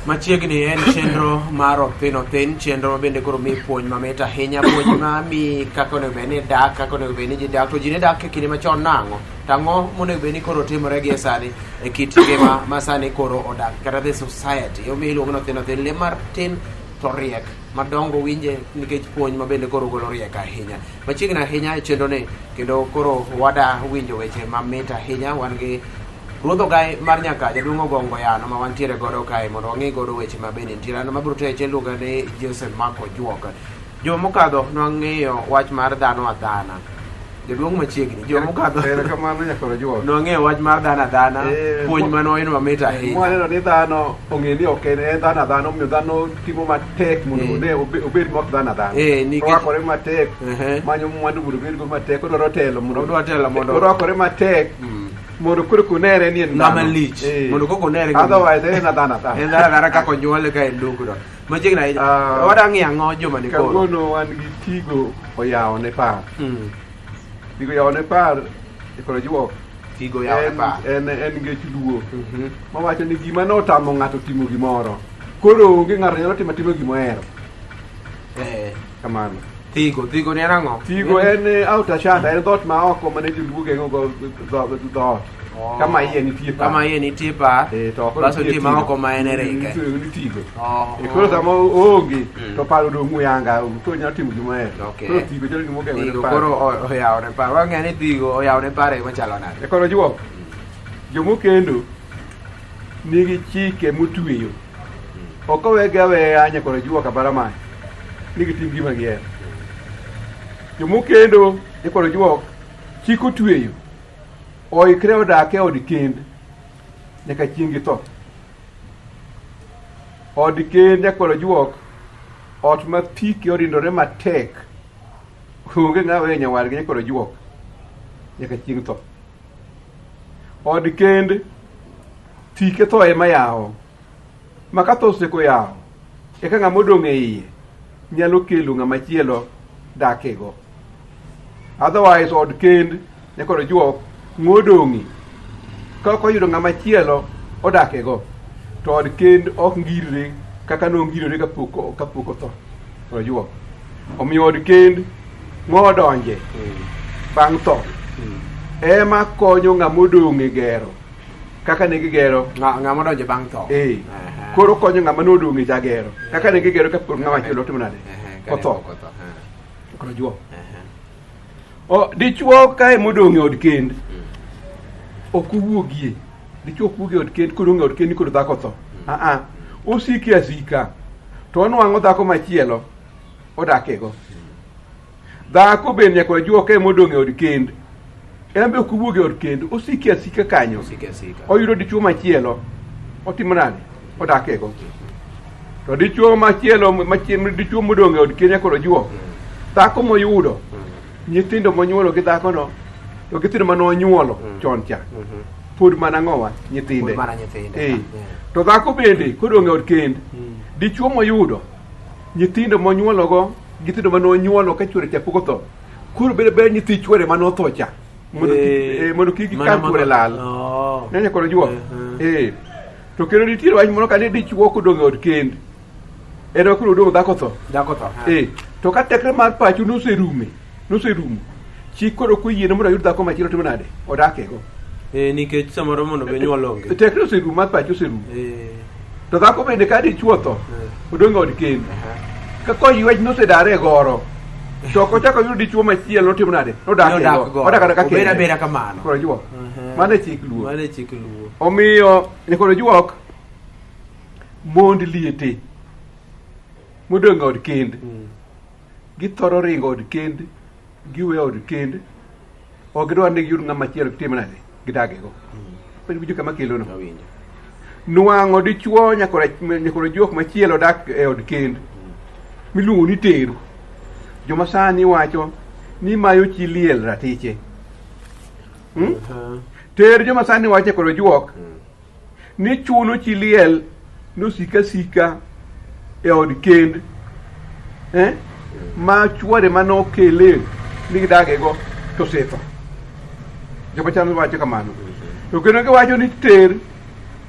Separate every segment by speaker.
Speaker 1: Machiegni en chenro mar Othin Othin, chenro ma bende koro miyi puonj mamit ahinya, puonj ma miyi kaka onego bed ni dak, kaka onego bed ni ji dak, to ji ne dak e kinde machon nang'o, to ang'o monego bed ni koro timore gie sani e kit ngima ma sani koro odak kata the society. Omiyo iluongo ni Othin Othin, le mar tin to riek, madongo winje nikech puonj ma bende koro golo riek ahinya. Machiegni ahinya e chenro ni kendo koro wada winjo weche mamit ahinya, wan gi Ruodh Ogai mar Nyakaja duong' ogongo yano ma wantiere godo kae mondo wang'i godo weche ma bende nitiere. An mabiro tayo chenro iluonga ni Joseph Mark Ojuok. Juma mokadho nwang'iyo wach mar dhano adhana. Jaduong' machiegni, juma mokadho
Speaker 2: Erokamano nyakor Ojuok.
Speaker 1: nwang'iyo wach mar dhano adhana,
Speaker 2: Eh,
Speaker 1: puonj mane wayudo mamit ahinya.
Speaker 2: Mwaneno ni dhano ong'e ni ok en en dhano adhana omiyo dhano timo matek mondo
Speaker 1: Eh.
Speaker 2: one obed mok dhano adhana.
Speaker 1: Eh, nikech-
Speaker 2: Orwakore matek,
Speaker 1: Ehe.
Speaker 2: manyo mwandu mondo obedgo matek, odwaro telo mondo
Speaker 1: Odwa telo mondo-
Speaker 2: orwakore matek
Speaker 1: Mm.
Speaker 2: mondo koro konere ni en
Speaker 1: Ng'ama
Speaker 2: dhano.
Speaker 1: lich.
Speaker 2: Eh.
Speaker 1: Mondo koko onere ni-
Speaker 2: Otherwise en dhano adhana.
Speaker 1: En dhano adhana kaka onyuole ka en dugno. Machiegni ahinya.
Speaker 2: Ah.
Speaker 1: Wadwa ng'iyo ang'o juma ni koro?
Speaker 2: Kawuono wan gi tigo oyawone par. Tigo oyawone par e kor ojuok.
Speaker 1: Tigo oyawone
Speaker 2: En-
Speaker 1: par.
Speaker 2: En ngech luo. Mawacho ni gima notamo ng'ato timo gimoro. Koro onge ng'ato nyalo timo atima gima ohero. Kamano.
Speaker 1: Thigo, thigo ni en ang'o?
Speaker 2: Thigo en outer shutter, en dhoot ma oko mane joluo geng'o go dhoot.
Speaker 1: Oh.
Speaker 2: Kama iye nitie par.
Speaker 1: Kama iye nitie par.
Speaker 2: Eh, to oko
Speaker 1: Baso
Speaker 2: nitie
Speaker 1: nitie ma
Speaker 2: tigo.
Speaker 1: oko ma en e rike.
Speaker 2: Ni tigo.
Speaker 1: Oh.
Speaker 2: E koro sama oonge
Speaker 1: Mm.
Speaker 2: to par odong' muyanga, koro nyalo timo gima ohero.
Speaker 1: Okay.
Speaker 2: Koro thigo chalo gima ogeng'o ne
Speaker 1: Thigo
Speaker 2: par.
Speaker 1: koro oyawone par. Wang'eyo ni thigo oyawone par e machalo nade.
Speaker 2: E koro juok, jomokendo nigi chike motweyo. Ok owegi aweya nyakoro juok abara mach ni gitim gima gihero. Jomokendo nyakoro juok chik otweyo oikre odak e od kend nyaka chieng' githo. Od kend nyakwar ojuok ot ma thike orindore matek onge ng'a weyo nyawadgi nyakwar ojuok nyaka chieng' tho. Od kend thike tho ema yawo ma ka tho oseko yawo eka ng'ama odong' e iye nyalo kelo ng'ama chielo dakego. Otherwise od kend nyakwar ojuok ng'odong'e ka ok oyudo ng'ama chielo odakego to od kend ok ngirre kaka nongirore kapok otho ojuok. Omiyo od kend ng'odonje bang' tho ema konyo ng'ama odong' e gero kaka ne gigero
Speaker 1: Ng'ama odonjo bang' tho.
Speaker 2: Eh.
Speaker 1: Aha.
Speaker 2: Koro konyo ng'ama nodong' e jagero kaka ne gigero kapok ng'ama chielo otimo nade
Speaker 1: Ehe, ka ne
Speaker 2: otho.
Speaker 1: pok otho. Ah.
Speaker 2: Koro juok.
Speaker 1: Aha.
Speaker 2: O, dichuo kae modong' e od kend ok owuogie dichuo ok wuogie od kend kodong' e od kend ni koro dhako otho aa osike asika to onwang'o dhako machielo odakego dhako bende nyaka wajuo kae modong' e od kend en be ok owuog e od kend osike asika kanyo
Speaker 1: Osike asika.
Speaker 2: oyudo dichuo machielo otimo nade odakego to dichuo machielo machielo dichuo modong' e od kend nyaka ojuo dhako moyudo nyithindo monyuolo gi dhakono to gi nyithindo mane onyuolo chon cha pod mana ng'owa nyithinde
Speaker 1: Pod mana nyithinde.
Speaker 2: Eh.
Speaker 1: Yeah.
Speaker 2: to dhako bende kodong' e od kend dichuo moyudo nyithindo monyuologo gi nyithindo mane onyuolo ka chuore cha pok otho koro bedo ber nyithi chuore mane otho cha mondo kik
Speaker 1: Eh,
Speaker 2: mondo kik
Speaker 1: mana
Speaker 2: gikaw chuore lal
Speaker 1: Oh.
Speaker 2: ne nyakoro juok
Speaker 1: Mhm.
Speaker 2: eh to kendo nitie wach moro kane dichuo kodong' e od kend en ok odong' dhako tho
Speaker 1: Dhako tho.
Speaker 2: eh to ka tekre mar pachu noserume noserumo chik koro koyiene mondo oyud dhako machielo timo nade odakego
Speaker 1: Eh, nikech samoro mondo be nyuol onge.
Speaker 2: tekre oserumo mar pachu oserumo
Speaker 1: Eh,
Speaker 2: to dhako bende ka dichuo tho odong' e od kend ka koywech nosedare e goro to ok ochako oyudo dichuo machielo notimo nade nodak e
Speaker 1: Nodak
Speaker 2: go
Speaker 1: go.
Speaker 2: odak adaka
Speaker 1: Obed
Speaker 2: kende
Speaker 1: abeda kamano.
Speaker 2: koro juok
Speaker 1: Mhm.
Speaker 2: mano e chik luo
Speaker 1: Mano e chik luo.
Speaker 2: omiyo nyakoro juok mond liete modong' e od kend githoro ringo od kend giweyo od kend ok gidwar ni giyud ng'ama chielo gitim nade gidagego mm. Winjo kama kelono
Speaker 1: Awinjo.
Speaker 2: nwang'o dichuo nyakoro juok machielo dak e od kend miluongo ni teru joma sani wacho ni mayo chi liel ratiche hmm?
Speaker 1: Uh-huh.
Speaker 2: Ter joma sani wacho nyakoro juok ni chuno chi liel nosik asika e od kend eh? ma chuore mane okele ni gidagego to osetho. Joma chon wacho kamano. To kendo giwacho ni ter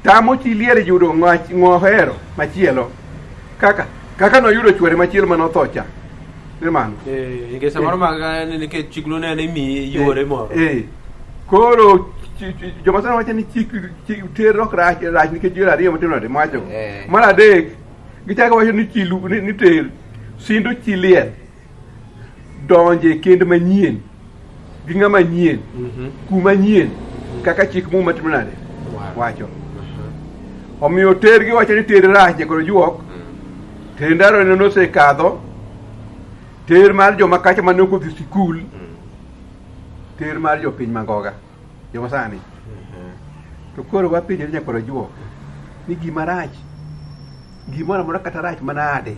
Speaker 2: tamo chi liel yudo ng'ohero machielo kaka kaka noyudo chwore machielo mane otho cha. Ni mano.
Speaker 1: Eh, nikech samoro mag nikech chikno ne imiyi yore moro.
Speaker 2: Eh. Koro joma sani wacho ni chik ter ok rach rach nikech yore ariyo matimo nade mawacho.
Speaker 1: Eh.
Speaker 2: Mar adek gichako wacho ni chilu ni ter sindo chi liel donjo e kend manyien gi ng'ama nyien kuma nyien kaka chik Muma timo nade wacho. Omiyo ter giwacho ni ter rach kod juok. Ter ndalo ne nosekadho. Ter mar joma kacha mane ok odhi sikul. Ter mar jopiny mangoga joma sani. To koro wapenjore nyakwar ojuok ni gima rach gimoro amora kata rach manade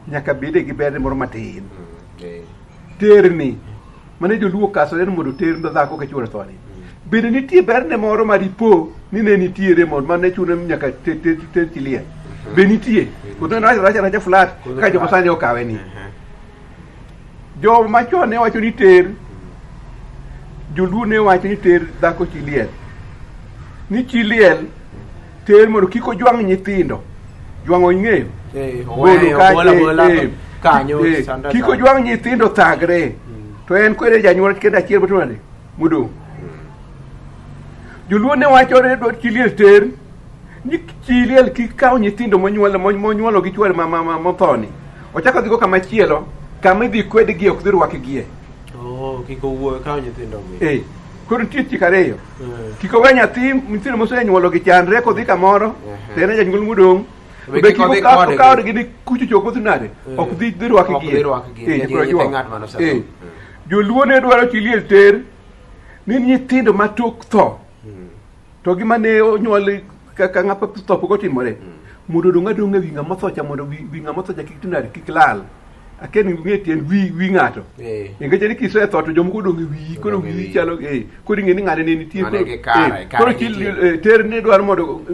Speaker 2: nyaka bede gi berne moro matin. Terni mane joluo kasore ni mondo oter dhako ka chuore thoni. Bende nitie berne moro ma dipo ni ne nitiere mondo mane chuno ni nyaka ter chi liel. Be nitie? Koso en rach rach racha flat ka joma sani okawe ni. Joma chon ne wacho ni ter joluo ne wacho ni ter dhako chi liel. Ni chi liel ter mondo kik ojwang' nyithindo. Jwang'o ing'eyo?
Speaker 1: Eh,
Speaker 2: Golo
Speaker 1: oweyo,
Speaker 2: ka-
Speaker 1: bola
Speaker 2: eh,
Speaker 1: bola
Speaker 2: eh,
Speaker 1: kanyo
Speaker 2: eh,
Speaker 1: sanda
Speaker 2: kik
Speaker 1: sanda.
Speaker 2: ojwang' nyithindo thagre. To en koro janyuol kende achiel motimo nade? Modong'. Joluo ne wacho ni dwa chi liel ter ni chi liel kik kaw nyithindo monyuolo monyuolo gi chwore ma ma ma mothoni. Ochako odhigo kama chielo kama idhi kwedgie ok dhi rwakgie.
Speaker 1: Oh, kik owuo kaw nyithindo gi.
Speaker 2: Eh, koro nitie chik ariyo.
Speaker 1: Eh.
Speaker 2: Kik owe nyathi nyithindo mosenyuolo gi chandre kodhi kamoro,
Speaker 1: Ehe.
Speaker 2: to en e janyuol modong'.
Speaker 1: Be
Speaker 2: Be
Speaker 1: kik
Speaker 2: kik
Speaker 1: odhi
Speaker 2: okaw
Speaker 1: kodgi.
Speaker 2: okaw gi ni kucho chok odhi nade?
Speaker 1: Eh.
Speaker 2: Ok dhi dhi rwakgi.
Speaker 1: Ok dhi rwakgi,
Speaker 2: Eh,
Speaker 1: nikech
Speaker 2: koro
Speaker 1: nyithi
Speaker 2: juok.
Speaker 1: ng'at mane osetho.
Speaker 2: Eh. Joluo ne dwaro chi liel ter ni nyithindo ma tok tho to gi mane onyuol kaka ng'ama tho pok otimore mondo odong' adong'a e wi ng'ama otho cha mondo wi ng'ama otho cha kik tinade kik lal. Akia ni ung'e tiend wi wi ng'ato.
Speaker 1: Eh.
Speaker 2: Nikech ni kisetho to jomoko odong' e wiyi koro
Speaker 1: Odong' e
Speaker 2: wiyi
Speaker 1: wiyi.
Speaker 2: chalo eh koro ing'e ni ng'ane ne nitie
Speaker 1: Ng'ane
Speaker 2: koro
Speaker 1: gi kare,
Speaker 2: eh,
Speaker 1: kare
Speaker 2: koro chi
Speaker 1: nitie.
Speaker 2: eh, ter ne dwaro mondo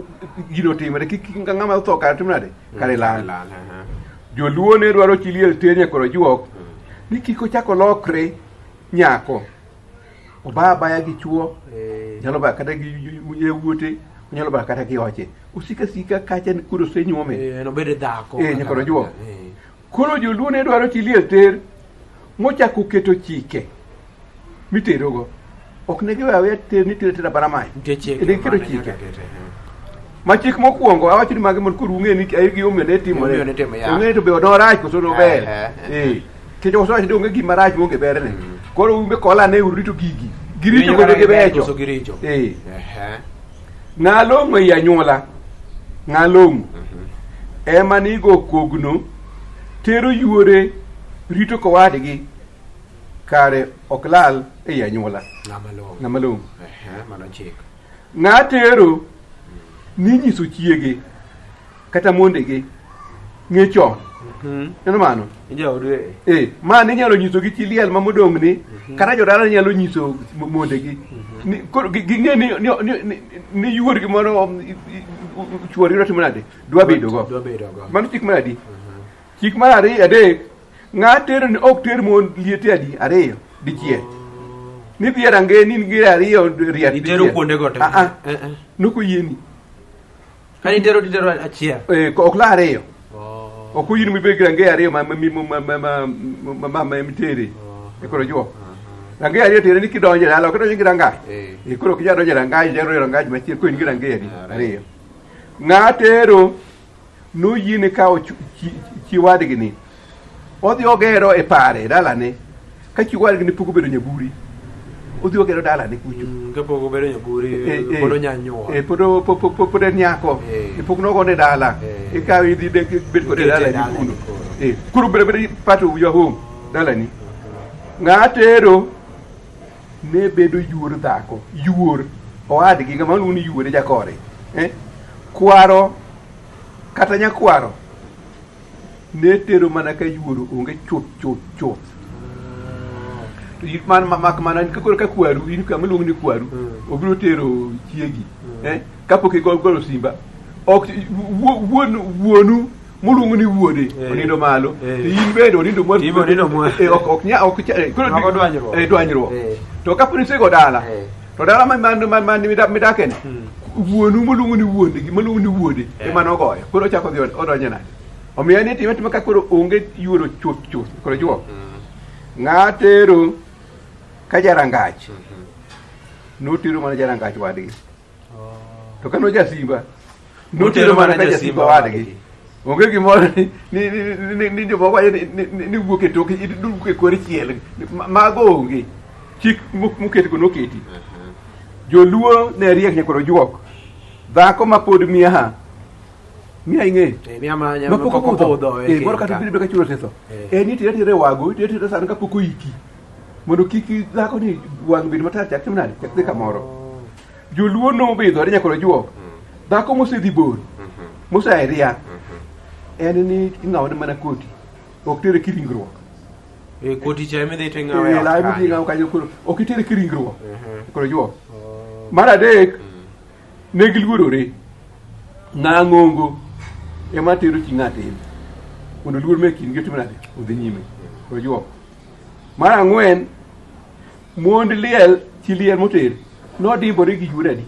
Speaker 2: gino otimre kik ng'ama otho kare tim nade kare lal.
Speaker 1: Lal, aha.
Speaker 2: Joluo ne dwaro chi liel ter nyakoro juok ni kik ochak olokre nyako. Oba abaya gi chuo,
Speaker 1: Eh.
Speaker 2: nyalo baya kata gi yawuote, onyalo baya kata gi oche. Osika sika kacha ni koro osenyuome.
Speaker 1: Eh, nobed dhako.
Speaker 2: Eh, nyakoro juok.
Speaker 1: Eh.
Speaker 2: Koro joluo ne dwaro chi liel ter mochako keto chike miterogo. Ok ne giweyo aweya ter ni tero atera bara mae.
Speaker 1: Nitie chike.
Speaker 2: Ne giketo
Speaker 1: mane
Speaker 2: chike.
Speaker 1: nyaka kete, eh.
Speaker 2: Ma chik mokwongo awacho ni magi mondo koro ung'e ni eh, gimomiyo ne timore.
Speaker 1: Gimomiyo ne timore, ya.
Speaker 2: Ung'e to be onorach koso nober.
Speaker 1: Eh, eh,
Speaker 2: Eh. Nikech osewacho ni onge gima rach maonge berne. Koro un be kola ne urito gigi. Giricho
Speaker 1: Winjo
Speaker 2: koso
Speaker 1: kaka giber
Speaker 2: gibecho.
Speaker 1: koso giricho.
Speaker 2: Eh.
Speaker 1: Ehe.
Speaker 2: Ng'a long'o ei anyuola, ng'a long'o ema nigo kogno tero yuore rito kowadgi kare ok lal ei anyuola.
Speaker 1: Ng'ama long'o.
Speaker 2: Ng'ama long'o.
Speaker 1: Ehe, mano chik.
Speaker 2: Ng'a tero ninyiso chiege kata mondegi ng'e chon. Neno mano?
Speaker 1: Ijaodu e.
Speaker 2: Eh, ma ne inyalo nyiso gi chi liel ma modong' ni kata jodala nyalo nyiso mondegi. Ni koro ging'e ni ni ni, ni yuorgi moro chuorgi dwa timo nade? Dwa bedo go.
Speaker 1: Dwa bedo go.
Speaker 2: Mano chik mar adi? Chik mar ariyo adek, ng'a tero ni ok ter mon liete adi? Ariyo dichiel. Ni dhi e rangeye ni in gi ariyo riat
Speaker 1: Itero
Speaker 2: dichiel.
Speaker 1: kuondego te.
Speaker 2: Ah, ah.
Speaker 1: Eh, eh.
Speaker 2: Nokoyieni.
Speaker 1: Ka nitero titero achiel.
Speaker 2: Eh, ok la ariyo.
Speaker 1: Oh.
Speaker 2: Ok oyieni mibed gi rangeye ariyo ma ma ma ma ma ma ma ma mitere. E koro juok. Rangeye ariyo tiende ni kidonjo e dala ok idonjo gi rangach.
Speaker 1: Eh.
Speaker 2: Eh, koro ok inyal donjo e rangach, inyalo donjo e rangach machielo koro in gi rangeye adi?
Speaker 1: Ariyo.
Speaker 2: Ariyo. Ng'a tero noyiene kawo chi wadgi ni odhi ogero e pare dalane ka chi wadgi ni pok obedo nyaburi odhi ogero dalane kucho.
Speaker 1: Kapok obedo nyaburi pod onya nyuol.
Speaker 2: Pod en nyako. Pok nogone dala. Ikawe idhi bet kode dalani kuno. Koro bedo abeda part of your home dalani. Ng'a tero ne bedo yuor dhako, yuor owadgi ng'ama luongo ni yuore jakore. Kwaro kata nyakwaro ne tero mana ka yuoro onge chuth chuth chuth. To man mak mana ka koro ka kwaru in kama iluongo ni kwaru obiro tero chiegi kapok igolo simba ok wuon wuonu moluongo ni wuode onindo malo to in bende onindo mwalo.
Speaker 1: In bende onindo mwalo.
Speaker 2: Ok ok nya ok koro
Speaker 1: Mago dwanyruok.
Speaker 2: Dwanyruok. To kapo ni isego dala to dala ma ma ma ma midakeni wuonu moluongo ni wuonde gi moluongo ni wuode ema nogoyo koro ochako odhi odonjo nade omiyo en itime atima ka koro onge yuoro chuth chuth koro juok ng'a tero ka jarangach notero mana jarangach wadgi to ka nojasimba notero mana ka jasimba wadgi onge gimoro ni ni ni ni ni jomoko wacho ni ni ni wuok e toke wuok e kor chiel mago onge chik moket go noketi joluo ne riek nyakoro juok dhako ma pod miaha miaha ing'eyo
Speaker 1: Eh, miaha ma
Speaker 2: ma pok
Speaker 1: pok
Speaker 2: obudho
Speaker 1: obudho
Speaker 2: eh moro kata biro ka chulo osetho
Speaker 1: Eh.
Speaker 2: en itere tere wago itere tere sani kapok oiki mondo kik dhako ni wang' bed matar chak tim nade chak dhi kamoro joluo nobidhore nyakoro juok dhako mosedhi bor mosea e ria en ni ing'awone mana koti ok tere kiringruok
Speaker 1: Eh, koti cha ema idhi to ing'awe
Speaker 2: Eh,
Speaker 1: ot
Speaker 2: law
Speaker 1: kanyo.
Speaker 2: midhi ing'awo kanyo koro ok itere kiringruok koro juok
Speaker 1: Oh.
Speaker 2: mar adek ne giluorore ng'a ng'ongo ema tero chi ng'atin mondo luor me kindgi otim nade odhi nyime koro juok mar ang'wen mond liel chi liel moter nodimbore gi yuor adi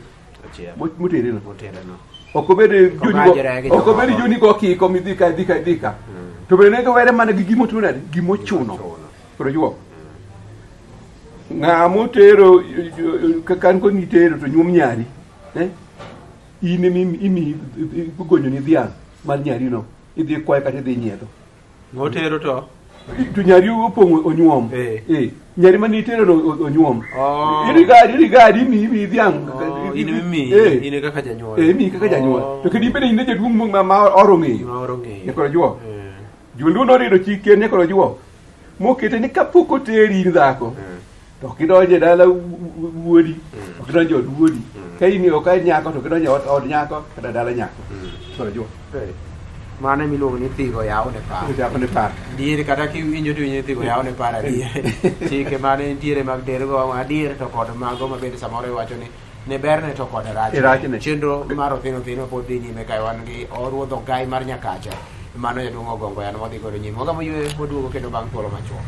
Speaker 1: Achiel.
Speaker 2: Motere no
Speaker 1: Motere no.
Speaker 2: ok obed joni go
Speaker 1: Kong'ajore gi
Speaker 2: ok obed
Speaker 1: jomoko.
Speaker 2: joni go kiko midhi ka idhi ka idhi ka to bende ne giwere mana gi gima ochuno nade gima ochuno koro juok ng'a motero kan koni itero to nyuom nyari eh? In emi imi igonyo ni dhiang' mar nyari no idhi kwaye kata idhi nyiedho
Speaker 1: Motero to.
Speaker 2: To nyari opong'o onyuom.
Speaker 1: Eh.
Speaker 2: Eh. Nyari mane itero no onyuom.
Speaker 1: Oh.
Speaker 2: Irigadi irigadi imiyi imiyi dhiang'.
Speaker 1: Oh, in emi
Speaker 2: Eh.
Speaker 1: in kaka janyuol.
Speaker 2: Eh, imiyi kaka janyuol.
Speaker 1: Oh.
Speaker 2: To kendo in bende in e jaduong' ma ma oro ng'eyo.
Speaker 1: Ma oro ng'eyo.
Speaker 2: Nyakoro juok.
Speaker 1: Eh.
Speaker 2: Joluo norido chike nyakoro juok. Mokete ni kapok oteri in dhako. To ok idonjo e dala wuodi, ok idonjo e od wuodi. Ka in ok en nyako to ok idonjo e od nyako kata dala nyako. Koro juok.
Speaker 1: Eh. Mano ema iluongo ni thigo yawo ne par.
Speaker 2: Yawo ne par.
Speaker 1: Adier kata kiwinjo to iwinjo ni thigo yawo ne par adier. Chike mane nitiere mag dergo adier to kod mago ma bende samoro iwacho ni ne berne to kod rachne.
Speaker 2: Rachne.
Speaker 1: Chenro mar Othino Othino pod dhi nyime kae wan gi Ruodh Ogai mar Nyakacha. Mano jaduong' Ogongo yan wadhi godo nyime. Wagamo yweyo waduogo kendo bang' thuolo machuok.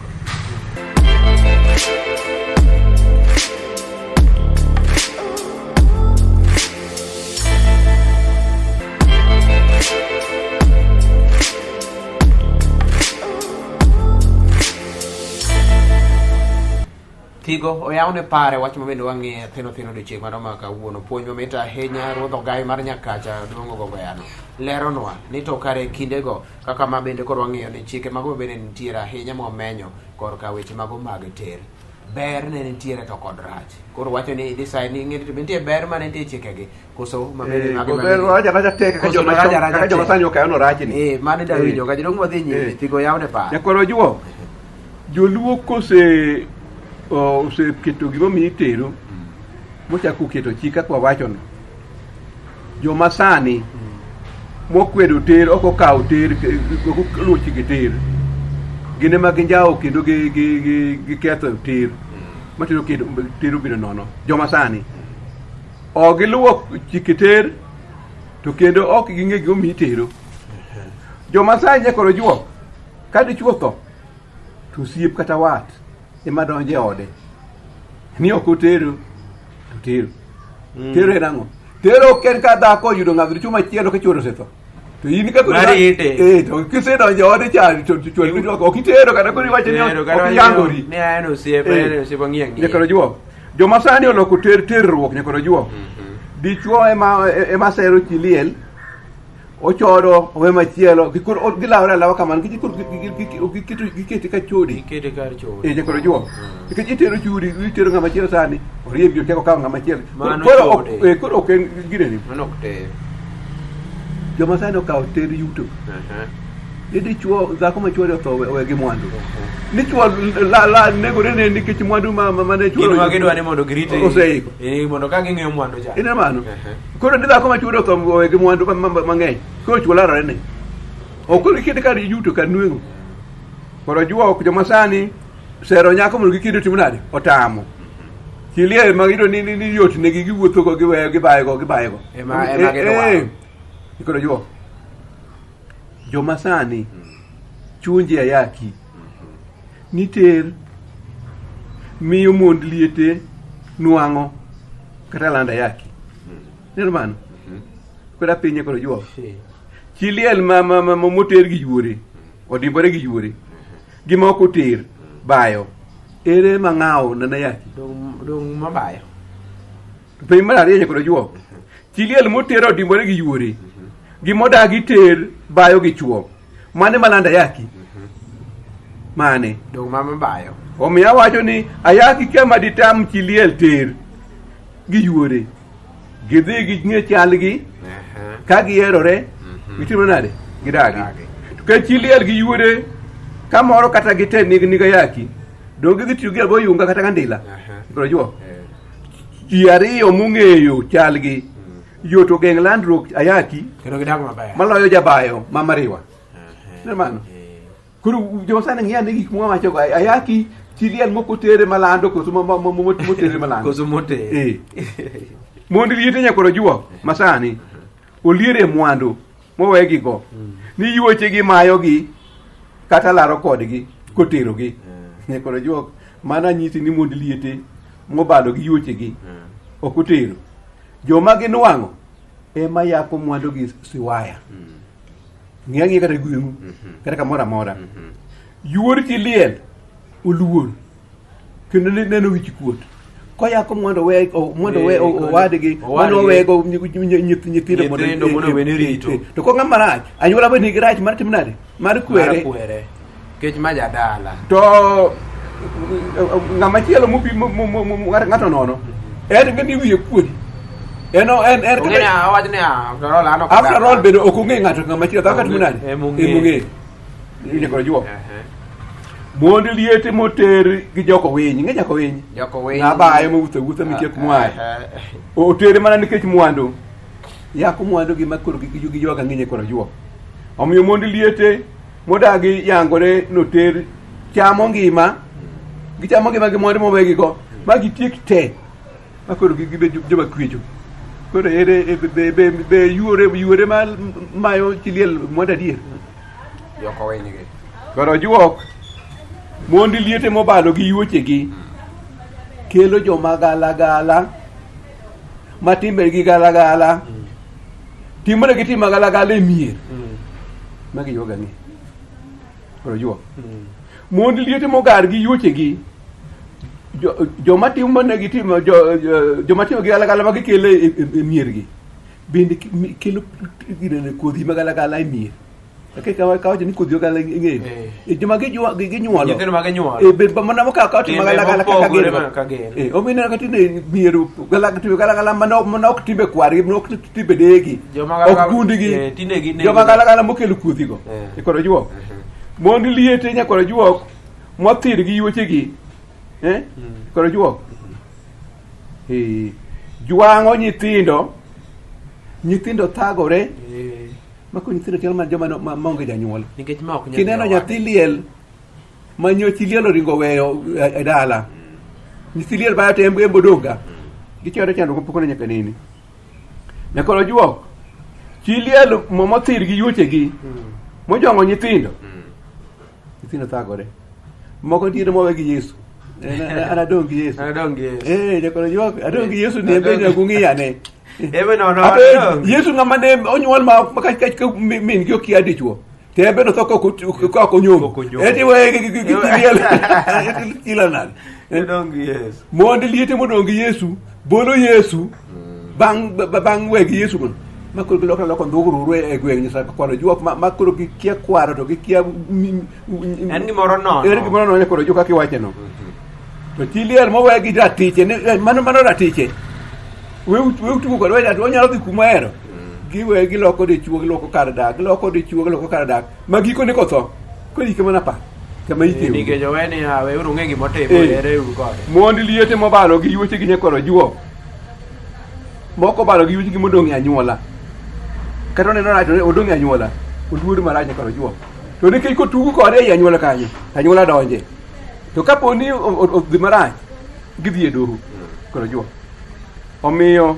Speaker 1: Thigo oyawne pare wach ma bende wang'iye thino thino odiochieng' mano ma kawuono puonj mamit ahinya ruodh ogai mar Nyakacha duong' Ogongo Yano leronwa ni to kare kindego kaka ma bende koro wang'iyo ni chike mago bende nitiere ahinya mwamenyo korka weche mago mag ter ber ne nitiere to kod rach koro wacho ni decide ni ing'e ni to be nitie ber mane nitie e chikegi koso ma bende mago ma
Speaker 2: ber
Speaker 1: bende-
Speaker 2: raja raja tek kaka
Speaker 1: Koso
Speaker 2: joma
Speaker 1: raja
Speaker 2: chon
Speaker 1: raja
Speaker 2: kaka joma
Speaker 1: tek.
Speaker 2: sani okayo no rachni.
Speaker 1: Eh, mano da winjo ka jodong wadhi nyime thigo yawne pare
Speaker 2: Nyakwar Ojuok, joluo kose oseketo gimomiyo itero mochako keto chik kaka wawachono joma sani mokwedo ter ok okawo ter ok oluwo chike ter gin ema ginjawo kendo giketho ter matero kendo ter obedo nono joma sani ok giluwo chike ter to kendo ok ging'e gimomiyo itero joma sani nyakoro juok ka dichuo otho to osiep kata wat ema donjo e ode ni ok otero to tero tero en ang'o tero ok en ka dhako oyudo ng'ato dichuo machielo ka chuore osetho to in ka koro
Speaker 1: Marite.
Speaker 2: eh to kisedonjo e ode cha to chuori ok itero kata koro iwacho ni
Speaker 1: Tero,
Speaker 2: ok
Speaker 1: kata
Speaker 2: iyangori
Speaker 1: Ni en osiep,
Speaker 2: Eh.
Speaker 1: en osiep ang'iyo ang'iya.
Speaker 2: nyakoro juok joma sani oloko ter terruok nyakoro juok dichuo ema ema sero chi liel ochodo owe machielo gikoro gilawore alawa kamano nikech koro gikete ka chode
Speaker 1: Gikete kar chode.
Speaker 2: eh nyakoro juok nikech itero chudi itero ng'ama chielo sani oriembi ochako okawo ng'ama chielo
Speaker 1: Mano
Speaker 2: koro ok
Speaker 1: chode.
Speaker 2: eh, koro ok en gineni
Speaker 1: Mano ok ter.
Speaker 2: joma sani okawo ter yuto
Speaker 1: Aha.
Speaker 2: Ni dichuo dhako ma chuore otho owe gi mwandu. Ni chuo la la negore ne nikech mwandu ma ma mane chuore.
Speaker 1: Gin ma gidwa ni mondo girit
Speaker 2: Oseiko.
Speaker 1: Eh, mondo ka ging'iyo mwandu cha.
Speaker 2: Ineno mano?
Speaker 1: Ehe.
Speaker 2: Koro ni dhako ma chuore otho owe gi mwandu mang'eny. Koro chuo larore ne. Ok koro gikete kar yuto kar nweng'o. Koro juok joma sani sero nyako mondo gikende otim nade? Otamo. Chi liel ma giyudo ni ni ni yot negi giwuotho go giweyo gibayo go gibayo go.
Speaker 1: Ema- ema gidwaro.
Speaker 2: Koro juok. Joma sani chunje ayaki ni ter miyo mond liete nwang'o kata lando ayaki. Neno mano? Koro apinye koro juok. Chi liel ma moter gi yuore, odimbore gi yuore, gi ma ok oter bayo. Ere ma ng'awo na ayaki?
Speaker 1: Dong mabayo.
Speaker 2: To penj mar ariyo nyaka ojuok. Chi liel moter odimbore gi yuore, gi modagi ter bayo gi chuo. Mane malando ayaki? Mane?
Speaker 1: Dong ma mabayo.
Speaker 2: Omiyo awacho ni ayaki kama ditam chi liel ter gi yuore. Gidhi ging'e chalgi ka giherore gitimo nade? Gidagi.
Speaker 1: Gidagi.
Speaker 2: To ka chi liel gi yuore kamoro kata gite nigi ayaki, dong gidhi tiyo gi agoyunga kata gandila. Koro juok. Ji ariyo mong'eyo chalgi yot ogeng' landruok ayaki
Speaker 1: Kendo gidag maber.
Speaker 2: maloyo jabayo ma mariwa. Neno mano? Koro joma sani ng'iyo ane gik mwawacho go ayaki chi liel moko tere malando koso motere malando.
Speaker 1: Koso moter.
Speaker 2: Eh. Mond liete nyakoro juok masani oliere mwandu mowegigo ni yuochegi mayogi kata laro kodgi koterogi. Nyakoro juok mana nyisi ni mond liete mobalo gi yuochegi ok otero. Joma ginwang'o ema yako mwandu gi siwaya. Ng'i ang'iya kata gweng'u kata kamoro amora. Yuor chi liel oluor kendo neno wich kuot. Koyako mwandu we mwandu we owadgi mano owego nyithindo
Speaker 1: Nyithindo mondo owene rito.
Speaker 2: To ko ng'ama rach anyuola be nigi rach mar timo nade? Mar kwere.
Speaker 1: Mar kwere. Kech ma jadala.
Speaker 2: To ng'ama chielo mobi ng'ato nono en ng'e ni wiye kuodi. En en en
Speaker 1: Ong'e ni awach ni after all an ok
Speaker 2: after all bende ok ong'e ng'ato ng'ama chielo kaka timo nade?
Speaker 1: Emong'e.
Speaker 2: Emong'e. Nyaka juok. Mond liete moter gi joko winy, ing'e joko winy?
Speaker 1: Joko winy.
Speaker 2: Ng'abayo mowuotho awuotha mikia kuma oaye. Otere mana nikech mwandu. Yako mwandu gi makoro gi gi jwaga ng'inye koro juok. Omiyo mond liete modagi yangore noter chamo ngima. Gichamo ngima gi mwandu mowegigo ma gitiek te. Ma koro gibed joma kwecho. Koro ere be yuore yuore ma mayo chi liel mwandu adier.
Speaker 1: Joko winy gi.
Speaker 2: Koro juok mond liete mobalo gi yuochegi kelo joma galagala ma timbegi galagala timore gi tim magalagala e mier ma giywago ang'e. Koro juok mond liete mogar gi yuochegi joma timo negi timo joma timo gi galagala ma gikelo e miergi bende kelo ginene kodhi magalagala e mier. Lakini kawa kawa ni kodhi galagala ing'eyo.
Speaker 1: Eh.
Speaker 2: E, joma ginyuolo.
Speaker 1: Nyithindo ma ginyuolo.
Speaker 2: E, be mana ka ka timo
Speaker 1: Timbe
Speaker 2: galagala kaka
Speaker 1: mopogore
Speaker 2: gin.
Speaker 1: mana kaka gin.
Speaker 2: Eh, omiyo ineno ka tinde mier timbe galagala mana ok timbe kwargi, mana ok timbe deyegi.
Speaker 1: Joma
Speaker 2: Ok
Speaker 1: galagala-
Speaker 2: gundgi.
Speaker 1: eh, tinde gin-
Speaker 2: Joma galagala mokelo kodhigo.
Speaker 1: Eh.
Speaker 2: E koro juok. Mond liete nyakoro juok mothir gi yuochegi. Eh? Koro juok. Eh, jwang'o nyithindo. Nyithindo thagore.
Speaker 1: Eh,
Speaker 2: Mako nyithindo chalo mana joma maonge janyuol.
Speaker 1: Nikech ma ok nyathi
Speaker 2: Kineno
Speaker 1: owadgi.
Speaker 2: nyathi liel ma nyochi liel oringo weyo e dala. Nyithi liel bayo to en odong' ga. Gichando chandruok mopogore nyaka nene. Nyakoro juok. Chi liel mothir gi yuochegi mojwang'o nyithindo. Nyithindo thagore. Moko nitiere mowe gi Yesu. An adong' gi Yesu.
Speaker 1: Adong' gi Yesu.
Speaker 2: Eh, nyakoro juok adong' gi Yesu ni en bende nyaka ung'i ane.
Speaker 1: Ebe nono
Speaker 2: Abe,
Speaker 1: adong'.
Speaker 2: Yesu ng'ama ne onyuol ma ka min gi okia dichuo. To en bende otho ka ok onyombo.
Speaker 1: Ok onyombo.
Speaker 2: Eti weye gi liel. Ila nade?
Speaker 1: Adong' gi Yesu.
Speaker 2: Mond liete modong' gi Yesu bolo Yesu bang' bang' we gi Yesu go. Ma koro giloko aloko ndhugururu e gweng' nyisa kwaro juok ma koro gikia kwaro to gikia
Speaker 1: En gimoro nono.
Speaker 2: En gimoro nono koro juok kaka iwache no. To chi liel mowe gi ratiche ni mano ratiche. We tugo kod we onyalo dhi kuma ohero. Giwe giloko dichuo giloko kar dak giloko dichuo giloko kar dak ma gikone kotho koro ike mana pa kama ike onge.
Speaker 1: Nikech owe ni ah, weuru ung'e gima otimo,
Speaker 2: Eh.
Speaker 1: ere uru kode.
Speaker 2: Mond liete mobalo gi yuoche gi nyakwaro juok. Moko obalo gi yuoche gi modong' e anyuola. Kata oneno rach to odong' e anyuola. Oluor marach nyakwaro juok. To nikech kotugo kode ei anyuola kanyo, to anyuola donje. To kapo ni odhi marach, gidhi e doho. Koro juok. Omiyo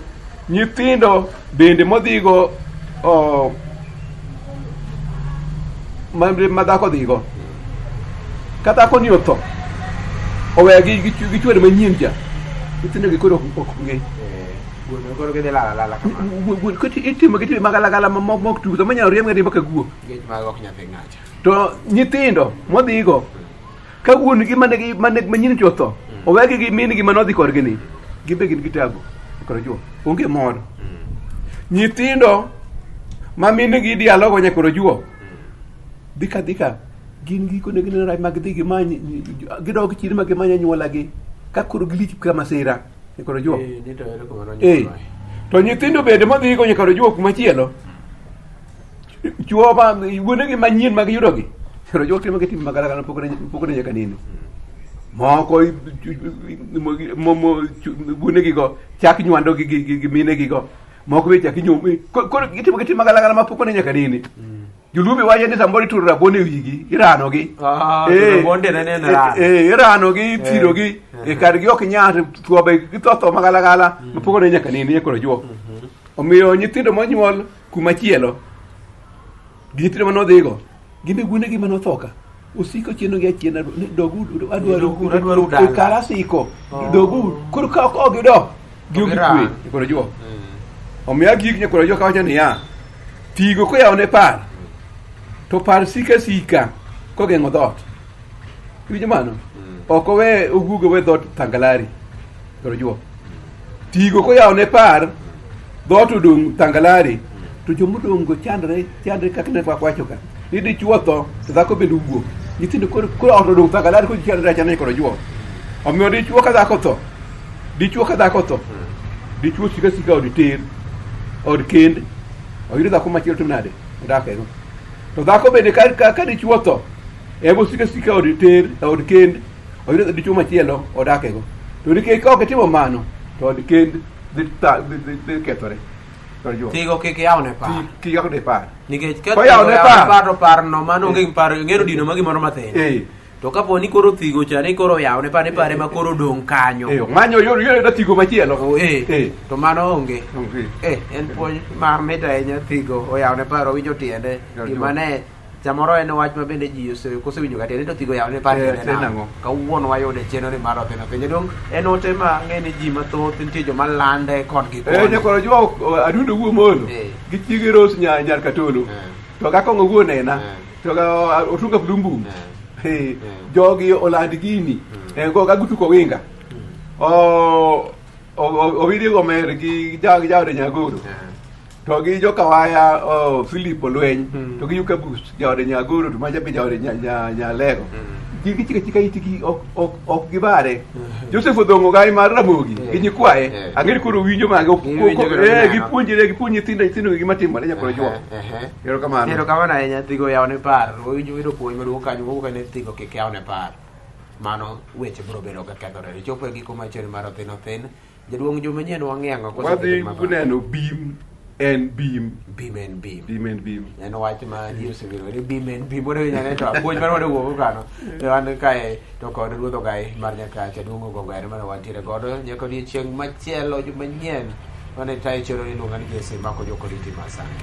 Speaker 2: nyithindo bende modhigo ma dhako dhigo ka dhako ni otho owe gi gi chwere manyien cha nyithindo gi koro ok ng'e.
Speaker 1: Wuon koro gidhi lala lala kamano.
Speaker 2: Wuon koti itimo gi timbe magalagala ma mok mok tugo manyalo riemb ng'ato ka guok.
Speaker 1: Nikech mago ok nyathi ng'acha.
Speaker 2: To nyithindo modhigo ka wuon gi mane gi mane manyien cha otho owegi gi min gi manodhi korgi ni gibe gin gi tabu koro juo onge mor. Nyithindo ma min gi dialogo nyaka koro juo dhika dhika gin gikone gineno rach mag dhi gimany gidok chir ma gimany anyuolagi ka koro gilich ka masira nyaka juo.
Speaker 1: Eh, ni to ere kuma
Speaker 2: Eh.
Speaker 1: nonyuolwae.
Speaker 2: To nyithindo bende modhigo nyaka juo kuma chielo chuo ma wuonegi manyien mag yudogi koro juo timo gi tim magalagala pokone nyaka nene moko wuonegigo chak nywando gi gi minegigo moko be chak inyom koro gitimo gi tim magalagala ma pokone nyaka nene. Joluo be wacho ni samoro ituro rabuon e wigi iranogi.
Speaker 1: Ah, rabuon tiende ni en rano.
Speaker 2: Iranogi ithirogi e kargi ok nyal thuo be githo tho magalagala ma pokone nyaka nene koro juo. Omiyo nyithindo monyuol kuma chielo gi nyithindo mane odhigo gin be wuonegi mane otho ka osiko chienogi achiena ni dogu adwaro
Speaker 1: Dogu, adwaro dala.
Speaker 2: kara siko
Speaker 1: Oh.
Speaker 2: dogu koro ka ok gidok gionge
Speaker 1: Giran.
Speaker 2: kwe koro juo. Omiyo agik nyakoro juo kawacho niya tigo koyawo ne par to par sika sika kogeng'o dhoot iwinjo mano ok owe ogugo we dhoot thangalari koro juo tigo koyawo ne par dhoot odong' thangalari to jomodong' go chandre chandre kaka ne wacho ka ni dichuo tho to dhako bende owuok nyithindo koro koro ot odong' thangalari koro chandre achanda koro juo. Omiyo dichuo ka dhako tho dichuo ka dhako tho dichuo sika sika od ter od kend oyudo dhako machielo tim nade odak ego to dhako bende ka ka, ka dichuo tho ebo sika sika od ter od kend oyudo dichuo machielo odak ego to nikech ka ok itimo mano to od kend dhi dhi kethore. Koro juo.
Speaker 1: Thigo kik yawne par.
Speaker 2: Kik yawne par.
Speaker 1: Nikech ka
Speaker 2: Koyawne
Speaker 1: thigo
Speaker 2: par.
Speaker 1: par to parno mano onge gi paro ing'eyo dino ma gimoro mathin. To kapo ni koro thigo cha ni koro oyawne par ni pare ma koro odong' kanyo.
Speaker 2: Manyo yor yor da thigo machielo.
Speaker 1: Oh, To mano onge.
Speaker 2: Onge.
Speaker 1: En puonj ma mit ahinya thigo oyawne paro winjo tiende.
Speaker 2: Yo,
Speaker 1: Gima ne samoro en wach ma bende ji kosewinjo ga tiende to thigo oyawne paro
Speaker 2: Eh,
Speaker 1: tiende
Speaker 2: tiende
Speaker 1: nang'o.
Speaker 2: nang'o?
Speaker 1: Kawuono wayude chenro ni mar Othin Othin. Jaduong' en ote ma ang'e ni ji mathoth nitie joma lande kon gi koni.
Speaker 2: Nyakwaro juo adundo wuo mono. Gi chiege Rose nyar Katolo. To ga kong'o wuo nena. To ga otunga plumbum. Jogi oland gini. Go ga gutu kowinga. O Owidi Gomer gi jaode Nyagoro. To gi jokawaya Philip Olweny. To gi Yuka Bus jaode Nyagoro to maja be jaode Nyalego. Gin gichika chika itgi ok gibare. Joseph Odhong'o gai mar Ramogi gi nyikwaye. Ang'e ni koro winjo mage gipuonjre gipuonj nyithindo nyithindo gima timore nyakwar juo. Erokamano.
Speaker 1: Erokamano ahinya thigo yawne par. Winjo yudo puonj maduong' kanyo wuok ne thigo kik yawne par. Mano weche biro bedo ka kethore. Chopo e giko mar chenro mar Othin Othin. Jaduong' juma manyien wang'e ang'o
Speaker 2: Wadhi neno bim en bim.
Speaker 1: Bim en bim.
Speaker 2: Bim en bim.
Speaker 1: En wach ma ji osewinjo ni bim en bim. Wadwa winjo ane to puonj mar wadwa wuok kano. To an kae to kod ruodh ogai mar Nyakacha duong' Ogongo ere mane wantiere godo nyaka odiechieng' machielo juma manyien mane tayo chenro ni iluonga ni Jesse Mako Jokoriti Masani.